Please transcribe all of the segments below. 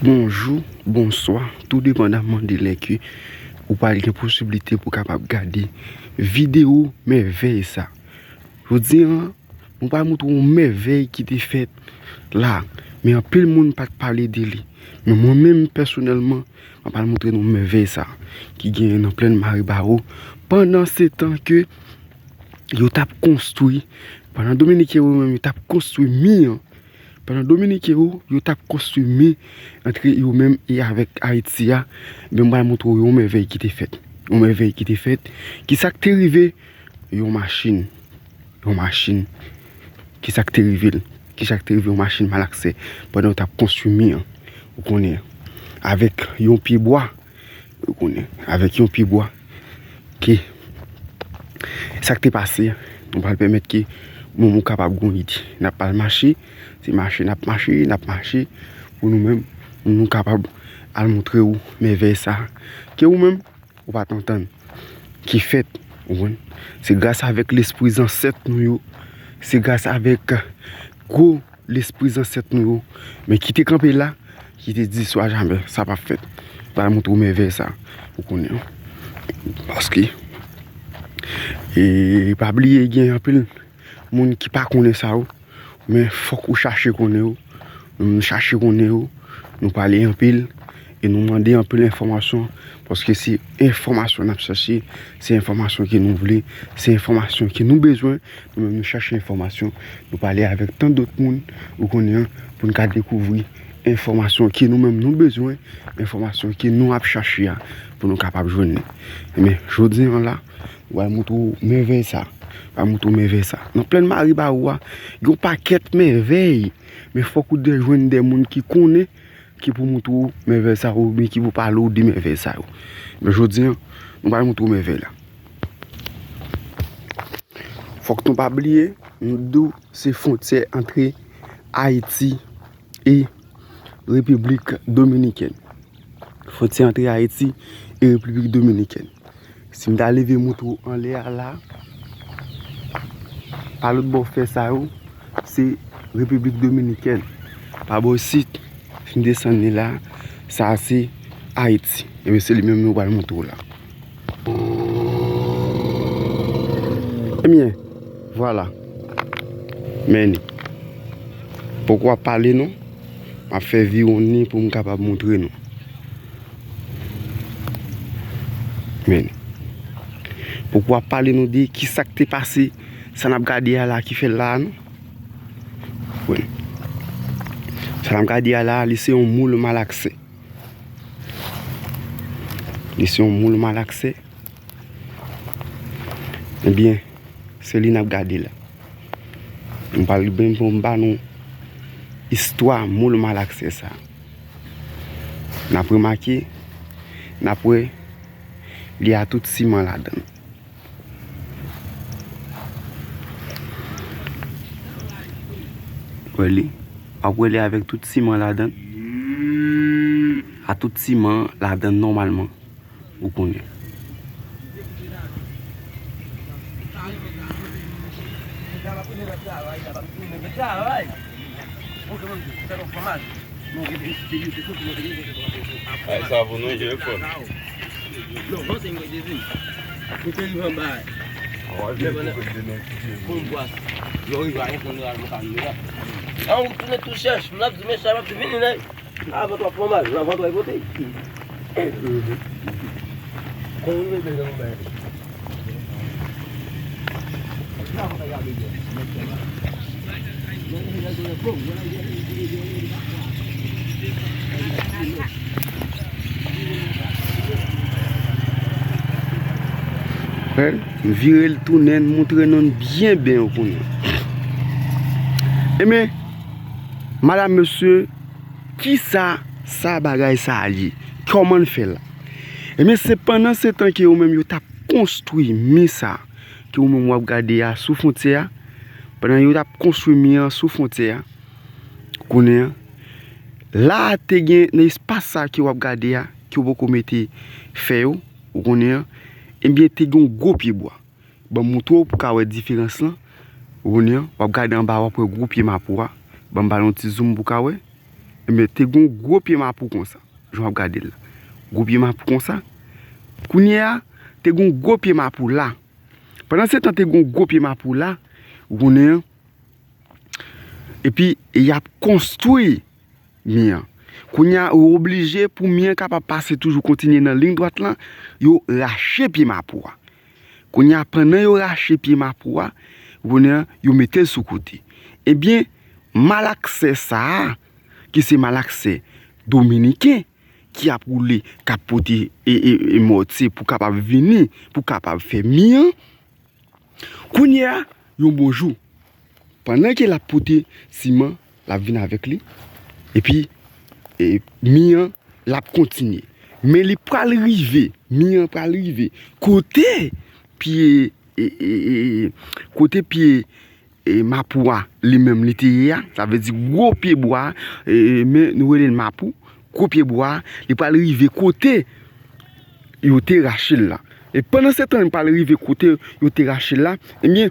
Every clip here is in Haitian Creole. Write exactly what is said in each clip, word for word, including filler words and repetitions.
Bonjou, bonswa, tou depandaman de lè ke ou pral gen posiblite pou kapab gade videyo mèvèy sa. Jodi a, nou pral montre yon mèvèy ki te fèt la, men anpil moun pa t pale de li. Men mwen menm, pèsonèlman, mwen pral montre nou mèvèy sa ki genyen nan plèn Maribawo, pandan se tan ke yo t ap konstwi, pandan Dominiken yo menm yo t ap konstwi mi an, pandan Dominiken yo, yo t ap konstwi mi antre yo menm e avèk Ayiti a, men mwen pral montre w yon mèvèy ki te fèt. Yon mèvèy ki te fèt. Ki sa k te rive? Yon machin. Yon machin. Ki sa k te rive l? Ki sa k te rive yon machin malaksè pandan yo t ap konstwi mi an? Ou konnen. Avèk yon pye bwa. Ou konnen. Avèk yon pye bwa. Ki sa k te pase? Nou pral pèmèt ke moun ou kapab gon ide. N ap pral mache. Se mache, n ap mache, n ap mache. Pou nou menm, nou kapab al montre w mèvèy sa. Ke ou menm, ou pa t antann ki fèt, ou konn. Se gras avèk lespri zansèt nou yo, se gras avèk gwo lespri zansèt nou yo, men ki te kanpe la, ki te di swa jamè, sa p ap fèt. Pral montre w mèvèy sa, ou konnen. Paske, e pa bliye, gen anpil moun ki pa konnen sa yo, men fòk ou chache konnen yo. Nou chache konnen yo, nou pale anpil, e nou mande anpil enfòmasyon, paske se enfòmasyon n ap chache, se enfòmasyon ke nou vle, se enfòmasyon ke nou bezwen. Nou menm nou chache enfòmasyon, nou pale avèk tan dòt moun, ou konnen an, pou n ka dekouvri enfòmasyon ke nou menm nou bezwen, enfòmasyon ke nou ap chache a, pou nou kapab jwenn li. Men jodi an la, nou pral montre w mèvèy sa. Pral montre w mèvèy sa. Nan plèn Maribawo a, gen yon pakèt mèvèy. Men fòk ou de jwenn de moun ki konnen, ki pou montre w mèvèy sa yo, oubyen ki pou pale w de mèvèy sa yo. Men jodi an, nou pral montre w mèvèy la. Fòk nou pa bliye, nou di w se fwontyè antre Ayiti e Repiblik Dominikèn. Fwontyè antre Ayiti e Repiblik Dominikèn. Si m ta leve montre w anlè a la, pa lòt bò fè sa yo, se Repiblik Dominikèn. Pa bò isit, si m desann li la, sa a se Ayiti. Ebyen, se li menm nou pral montre w la. Ebyen, vwala. Men li. Poko ap pale non. M ap fè viwonn li pou m kapab montre nou. Men li. Poko ap pale nou de ki sa k te pase, sa n ap gade a la ki fè l la a non. Wi. Sa n ap gade a la, li se yon moul malaksè. Li se yon moul malaksè. Ebyen, se li n ap gade la. M pral byen pou m ba nou istwa moul malaksè sa. N ap remake, n ap wè, li a tout siman ladan l. Wè li. W ap wè li avèk tout siman ladan l. A tout siman ladan l nòmalman. Ou konnen. Ay, sa pou nou je fò. Non, non, se mwen dezim. Mwen te rive anba. Bon, bwa. Yo rive a yon konn yo al mwen ka nou la. An ou tounen tou chèch, m ap di mesye m ap di vini nèg. Avan twa pran mal, avan twa pote. Kon ou mete nan bay. Frè, m vire l tounen, m montre nou l byen, byen, ou konnen. Ebyen, madam, mesye, kisa sa bagay sa a ye? Kòman l fè la? Ebyen, se pandan se tan ke yo menm yo t ap konstwi mi sa, ke ou menm w ap gade a sou fwontyè a, pandan yo t ap konstwi mi an sou fwontyè a, konnen an, la a te gen nan espas sa ke w ap gade a, ke yo poko mete fè yo, ou konnen an, ebyen te gen yon gwo pye bwa. Ban m montre w pou w ka wè diferans lan. Ou konnen an, w ap gade anba a, w ap wè gwo pye mapou a. Ban m ba l yon ti zoom pou w ka wè. Enben, te gen yon gwo pye mapou konsa. Jan w ap gade l la. Gwo pye mapou konsa. Kounye a, te gen yon gwo pye mapou la. Pandan se tan te gen yon gwo pye mapou la, ou konnen an. Epi, y ap konstwi mi an. Kounye a, yo oblije pou mi an kapab pase toujou kontinye nan liy dwat lan, yo rache pye mapou a. Kounye a, pandan yo rache pye mapou a, ou konnen an, yo mete l sou kote. Ebyen, malaksè sa a, ki se malaksè dominiken, ki ap woule, k ap pote e, e, e mòtye pou kapab vini, pou kapab fè mi an. Kounye a, yon bon jou, pandan ke l ap pote siman, l ap vin avèk li, epi e, mi an, l ap kontinye. Men li pral rive, mi an pral rive, kote pye, e, e, e, kote pye e, mapou a li menm li te ye a, sa vle di gwo pye bwa a, e, men nou rele l mapou, gwo pye bwa a, li pral rive kote yo te rache l la. E pandan se tan li pral rive kote yo te rache l la, ebyen,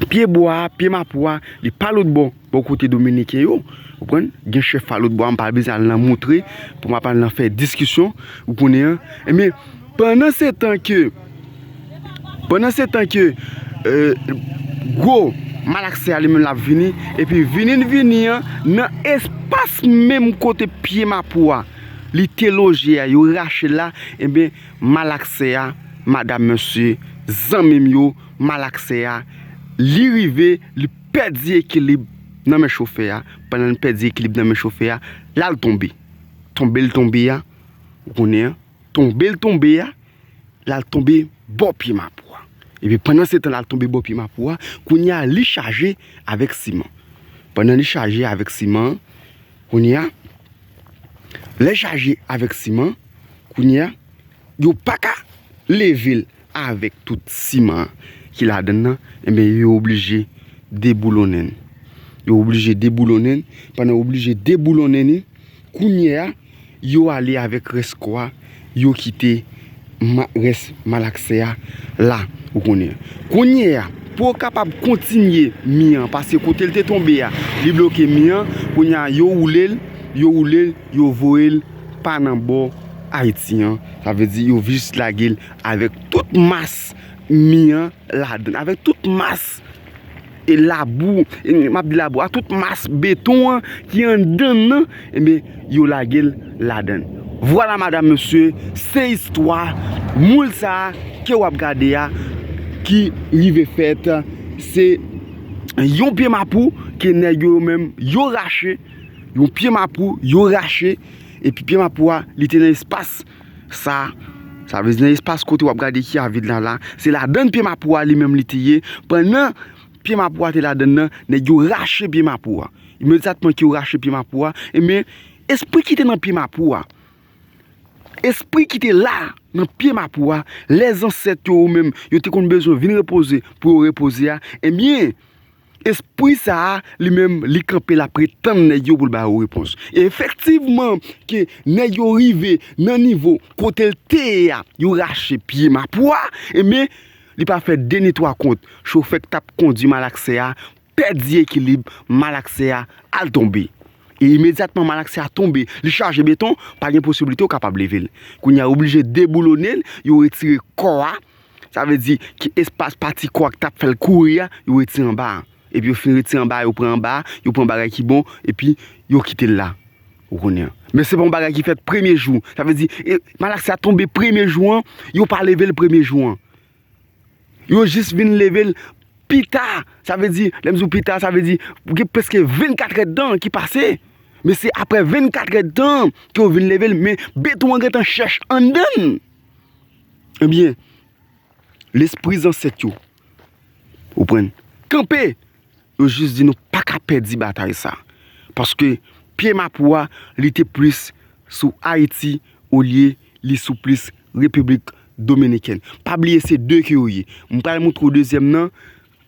pye bwa a, pye mapou a, li pa lòt bò, bò kote dominiken yo, ou konprann? Gen chèf pa lòt bò a, m pa bezwen al nan moutre, pou m ap al nan fè diskisyon, ou konnen an. Ebyen, pandan se tan ke, pandan se tan ke, e, gwo malaksè a li menm l ap vini, epi vini l vini an, nan espas menm kote pye mapou a, li te loje a, yo rache l la, ebyen, malaksè a, madanm, mesye, zanmi m yo, malaksè a, li rive, li pèdi ekilib nan men chofè a. Pandan l pèdi ekilib nan men chofè a, l al tonbe. Tonbe l tonbe a, ou konnen an, tonbe l tonbe a, l al tonbe bò pye mapou a. Epi pandan se tan l al tonbe bò pye mapou a, kounye a li chaje avèk siman. Pandan li chaje avèk siman an, kounye a, lè chaje avèk siman, kounye a, yo pa ka leve l avèk tout siman an ki ladann nan, enben, yo oblije deboulonnen l. Yo oblije deboulonnen l. Pandan yo oblije deboulonnen li, kounye a, yo ale avèk rès kò a, yo kite ma-, rès malaksè a la, ou konnen. Kounye a, pou yo kapab kontinye mi an, paske kote l te tonbe a, li bloke mi an, kounye a, yo woule l, yo woule l, yo voye l pa nan bò Ayiti an. Sa vle di, yo jis lage l avèk tout mas mi an ladann, avèk tout mas e labou, e m ap di labou, a tout mas beton an ki anndan nan, ebyen, yo lage l ladann. Vwala, madanm, mesye, se istwa moul sa a ke w ap gade a ki rive fèt. Se yon pye mapou ke nèg yo menm yo rache, yon pye mapou yo rache, epi pye mapou a, li te nan espas sa, sa vle di nan espas kote w ap gade ki a vid la la, se ladann pye mapou a li menm li te ye. Pandan pye mapou a te ladann nan, nèg yo rache pye mapou a. Imedyatman ke yo rache pye mapou a, ebyen, espri ki te nan pye mapou a, espri ki te la nan pye mapou a, lè zansèt yo, yo menm, yo te konn bezwen vin repoze pou yo repoze a, ebyen, espri sa a, li menm, li kanpe, l ap ret tann nèg yo pou l ba yo repons. E efektivman, ke nèg yo rive nan nivo kote l te ye a, yo rache pye mapou a, ebyen, li pa fè de ni twa kont. Chofè k t ap kondwi malaksè a pèdi ekilib, malaksè a al tonbe. E imedyatman malaksè a tonbe, li chaje beton, pa gen posiblite w kapab leve l. Kounye a, oblije deboulonnen l, yo retire kò a. Sa vle di ki espas pati kò a k t ap fè l kouri a, yo retire anba a. Epi yo fin retire anba a, yo pran anba a, yo pran bagay ki bon, epi yo kite l la. Ou konnen an. Men se pa yon bagay ki fèt premye jou. Sa vle di, e, malaksè a tonbe premye jou an, yo pa leve l premye jou an. Yo jis vin leve l pita. Sa vle di, lè m di w pita, sa vle di, gen prèske vennkat èdtan ki pase. Men se aprè vennkat èdtan ke yo vin leve l, men beton an gentan chèch anndan l. Ebyen, lespri zansèt yo, ou konprann, kanpe. Yo jis di nou pa ka pèdi batay sa. Paske pye mapou a, li te plis sou Ayiti olye li sou plis Repiblik Dominikèn. Pa bliye se de ke yo ye. M pral moutre w dezyèm nan.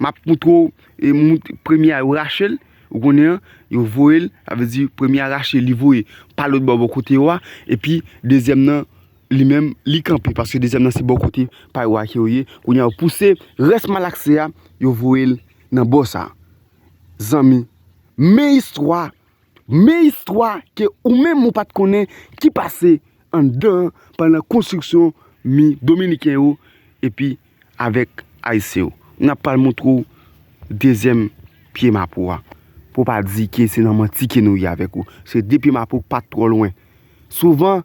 M ap moutre w, e, mout-, premye a yo rache l, ou konnen an, yo voye l, sa vle di premye a rache, li voye pa lòt bò bò kote yo a, epi dezyèm nan, li menm, li kanpe, paske dezyèm nan se bò kote pa yo a ke yo ye. Kounye a, yo pouse rès malaksè a, yo voye l nan bò sa. Zanmi, men istwa Men istwa ke ou menm ou pa t konnen ki pase anndan pandan konstriksyon mi Dominiken yo epi avèk Ayisyen yo. N ap pral montre w dezyèm pye mapou a. Pou w pa di ke se nan manti ke nou ye avèk ou. Se de pye mapou k pa t twò lwen. Souvan,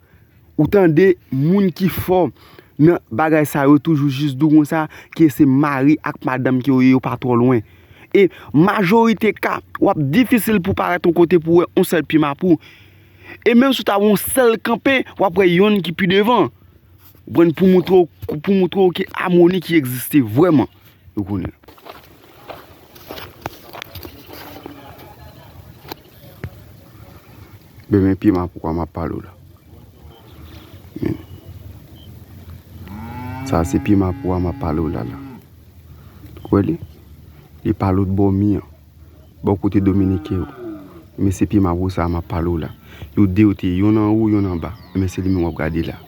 ou tande moun ki fò nan bagay sa yo toujou jis di w konsa ke se mari ak madanm ke yo ye, yo pa twò lwen. E majorite ka, w ap difisil pou parèt yon kote pou w wè yon sèl pye mapou. E menm si w ta wè yon sèl kanpe, w ap wè yonn ki pi devan. Ou konprann, pou montre w, pou montre w ke amoni ki egziste vrèman. Ou konnen. Men, men pye mapou a m ap pale w la. Men. Sa se pye mapou a m ap pale w la la. Ou wè li? Li pa lòt bò mi an. Bò kote Dominiken yo. Men se pye mapou sa a m ap pale w la. Yo de yo te ye, yonn anwo, yonn anba. Men se li menm w ap gade la.